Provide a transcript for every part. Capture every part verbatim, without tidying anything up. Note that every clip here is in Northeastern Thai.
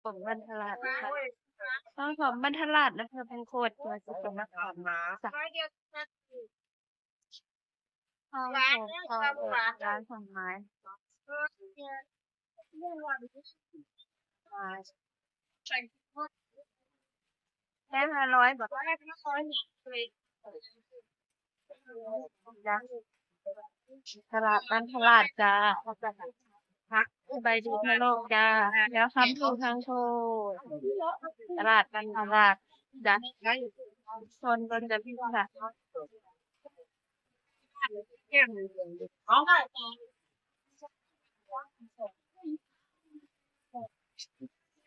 ผมบ้านทลาดนะคะ ข้าวหอมบ้านทลาดนะคะ เป็นขวดตัวสิบสองบาท จ้ะ ข้าวหอม ข้าวหอม ร้านของไม้ แค่ห้าร้อยบาท จ้ะ ตลาดบ้านทลาดจ้า ผักใบดีทั่วโลกจ้า แล้วคำถูกทางโทษ ตลาดบ้านทลาดจ้ะ คนก็จะพิมพ์ค่ะ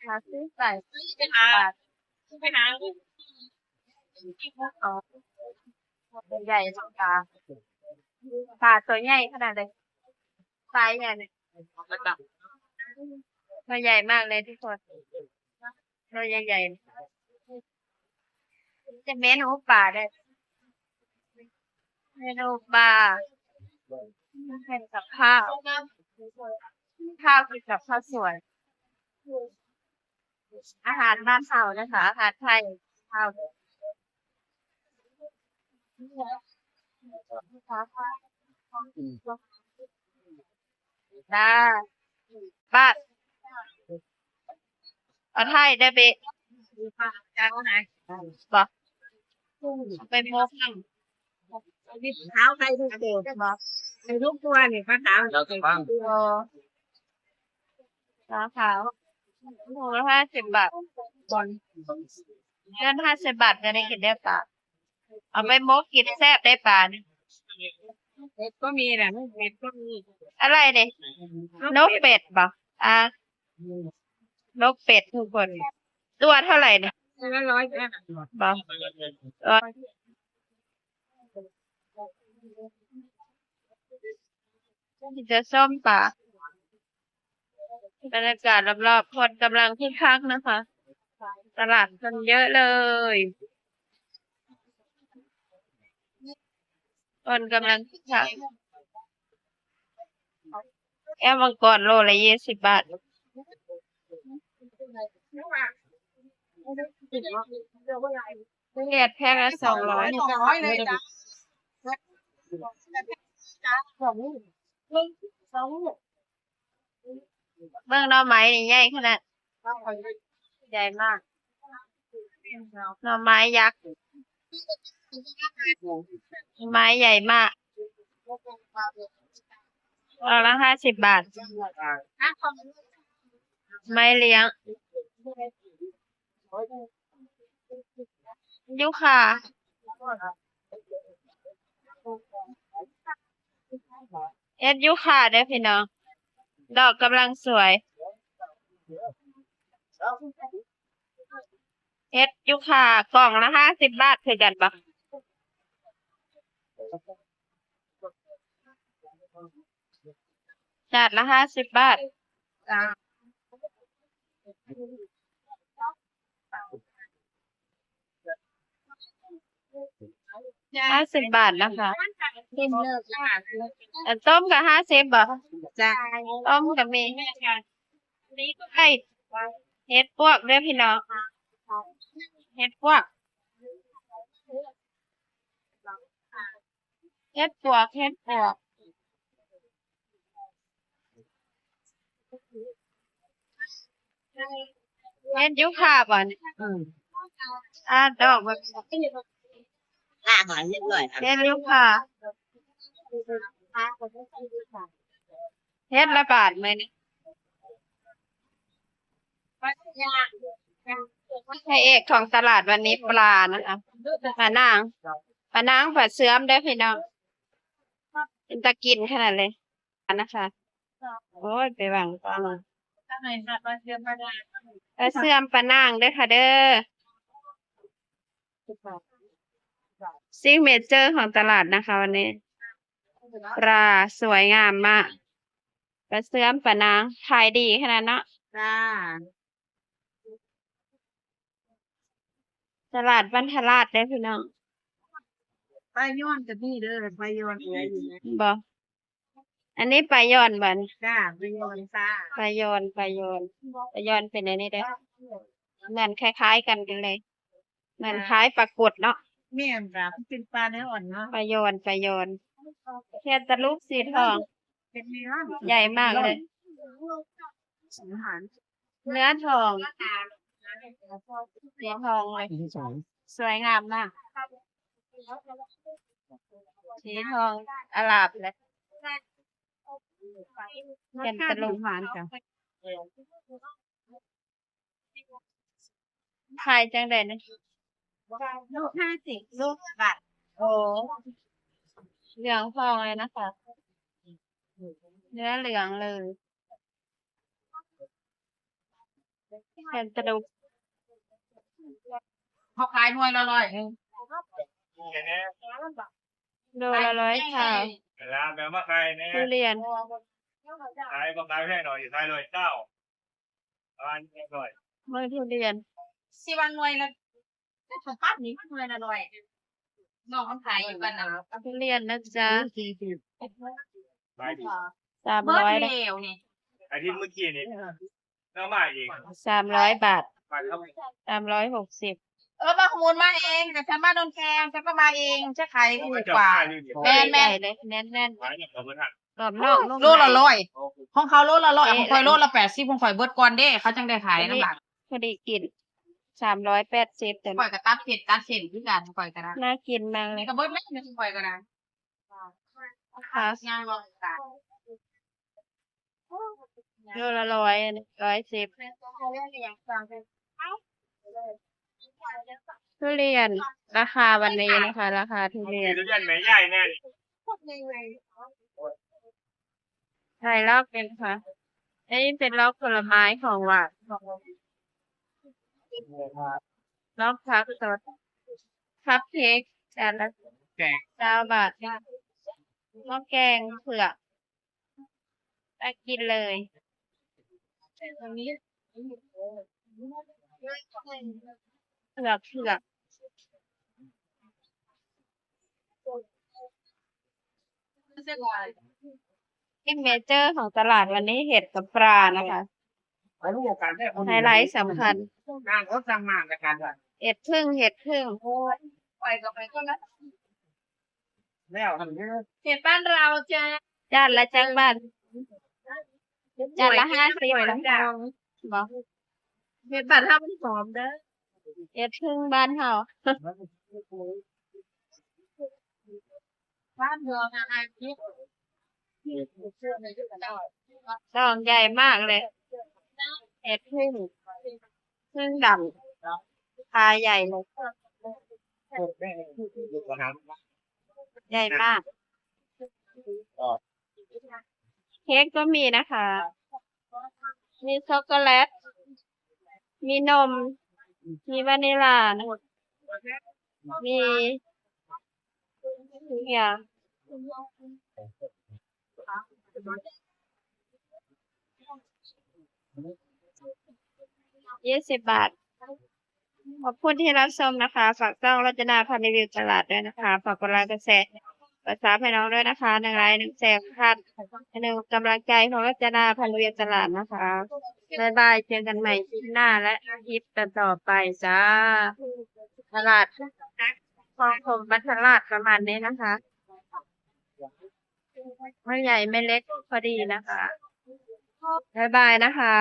หาซื้อไก่ ไปหา ไปหา อ๋อ ใหญ่จังปลา ปลาตัวใหญ่ขนาดเลย ปลาใหญ่เลย ตัวใหญ่มากเลยทุกคน ตัวใหญ่ๆ จะเมนูปลาเลย เมนูปลา เป็นกับข้าว ข้าวกินกับข้าวสวย อาหารบ้านเฮานะคะ อาหารไทย ข้าว จ้า บาท เอาไทยได้เบะ จ้า ไหน บอก ไปมก เท้าใครดูเกิด บอก ไอ้ลูกตัวนี่ ป้าขาว เราจะฟัง เออ ปลาขาว โลละห้าสิบบาท บอล เดือนห้าสิบบาทจะได้กินได้ปลา เอาไปมกกินแซ่บได้ปลานี่ เม็ดก็มีแหละ เม็ดก็มี อะไรเนี่ย นกเป็ด นกเป็ดบอก อ่า นกเป็ดทุกคน ตัวเท่าไหร่เนี่ย ตัวละร้อยจ้ะ บอก ร้อย จะส้มปลา บรรยากาศรอบๆ คนกำลังคึกคักนะคะ ตลาดคนเยอะเลย คนกำลังคึกคัก แก้วมังกรโลละยี่สิบบาท ทุเรียนแพ็คละสองร้อย สองร้อยเลยจ้ะ เบิ่งหน่อไม้นี่ใหญ่ขนาด ใหญ่มาก หน่อไม้ยักษ์ ไม้ใหญ่มาก เอาละห้าสิบบาท ไม้เลี้ยง ยูคา เห็ดยูคาเด้อพี่น้อง ดอกกำลังสวย เห็ดยูคา กล่องละห้าสิบบาทคือกันปะ ถาดละห้าสิบบาท จ้า ห้าสิบบาทนะคะ อันต้มก็ห้าสิบบ่ จ้า ต้มก็มี ไอ้ เห็ดปวกเด้อพี่น้อง เห็ดปวก เห็ดปวก เห็ดปวก เห็ดยูคาบ่นี่ อืม อ่า ดอกแบบ ล่าหอยเรียบร้อยค่ะ เห็ดยูคา เห็ดละบาทมื้อนี้ พระเอกของตลาดวันนี้ปลานะคะ ปลานาง ปลานาง ปลาเสื่อมเด้อพี่น้อง เป็นตากินขนาดเลยนะคะ โอ้ย ไปวางปลามา ปลาเสื่อม ปลานางเด้อค่ะเด้อ ซิกเนเจอร์ของตลาดนะคะวันนี้ ปลาสวยงามมาก ปลาเสื่อม ปลานาง ขายดีขนาดเนาะ จ้า ตลาดบ้านทลาดเด้อพี่น้อง ปลาย้อนก็มีเด้อ ปลาย้อนเหลืออยู่นะ บ่ อันนี้ปลาย่อนบ่นี่ จ้า ปลาย่อนจ้า ปลาย่อน ปลาย่อน ปลาย่อนเป็นอันนี้เด้อ เหมือนคล้ายๆกันเลย เหมือนคล้ายปลากดเนาะ แม่นจ้ะ มันเป็นปลาเนื้ออ่อนเนาะ ปลาย่อน ปลาย่อน แคนตาลูปสีทอง เป็นเนื้อ ใหญ่มากเลย อาหาร เนื้อทอง สีทองเลย สวยงามมาก สีทองอลามเลย แคนตาลูป หวานจ้ะ ขายจังได๋นะ ลูกห้าสิบ ลูกสิบบาท โอ้ เหลืองทองเลยนะคะ เนื้อเหลืองเลย แคนตาลูป เขาขายหน่วยละร้อยหนึ่ง โลละร้อยค่ะ ร้านแปลว่าใครเนี่ย ทุเรียน ขายก็ขายแพงหน่อยขายร้อยเก้าร้านร้อย เมืองทุเรียน สิว่าหน่วยละสปั๊บนี่มันหน่วยละร้อยน้องมันขายอยู่กันนะ ทุเรียนนะจ๊ะ ขายดี สาม เบิด ร้อย เร็วนี่ อาทิตย์เมื่อกี้นี่เรามาเอง สามร้อยบาท มาแล้ว สามร้อยหกสิบ เออมาขมูลมาเองแต่ฉันมาโดนแกงฉันก็มาเองฉันขายถูกกว่า นี่เดี๋ยว แม่นแม่น ใหญ่เลยแน่น ขายเนี่ยผมมันหัก ๆ กรอบนอกนุ่ม โลละ ใน ร้อยของเขาโลละร้อย เอ๊ะ ของข่อยโลละแปดสิบของข่อยเบิดก่อนเด้เขาจังได้ขายน้ำหลัง พอดีกิน สามร้อยแปดสิบ แต่ ข่อยก็ตัดเผ็ดตัดเส้นคือกันข่อยก็ได้ น่ากินมากเลย ก็เบิดแม่นข่อยก็ได้ ค่ะ ย่างรอตา โลละร้อย อันนี้ร้อยสิบ ทุเรียน ราคาวันนี้นะคะ ราคาทุเรียน ทุเรียนแม่ใหญ่แน่ ไทยลอกเป็นค่ะ อันนี้เป็นลอกผลไม้ของหวาน ลอกผักสด คัพเค้กจานละ แกง เก้าบาท หม้อแกงเผือก น่ากินเลย เผือก เผือก ซิกเนเจอร์ของตลาดวันนี้เห็ดกับปลานะคะ ขอรู้โอกาสได้คน ไฮไลท์สำคัญ งานเขาสั่งมาในการว่า เห็ดผึ้ง เห็ดผึ้ง ไปก็ไปก็แล้ว แล้วทำนี้ เห็ดบ้านเราจ้า จานละจักบาท จานละห้าสิบ จ้า บ่ เห็ดบ้านเฮามันหอมเด้อ เห็ดผึ้งบ้านเฮา บ้านเฮานะไอ้เห็ด ดอกใหญ่มากเลย เห็ดผึ้ง ผึ้งดำ ปลาใหญ่เลย ใหญ่มาก เค้กก็มีนะคะ มีช็อกโกแลต มีนม มีวานิลลานะ มีทุกอย่าง ยี่สิบบาท ขอบคุณที่รับชมนะคะ ฝากช่องรจนาพารีวิวตลาดด้วยนะคะ ฝากกดไลค์ กดแชร์ กดซับให้น้องด้วยนะคะ หนึ่งไลค์ หนึ่งแชร์ ท่าน หนึ่งกำลังใจของรจนาพารีวิวตลาดนะคะ บ๊ายบาย เจอกันใหม่คลิปหน้าและคลิปต่อๆไปจ้า ตลาดคลองถมวัฒนราชประมาณนี้นะคะ ไม่ใหญ่ไม่เล็กพอดีนะคะ บ๊ายบายนะคะ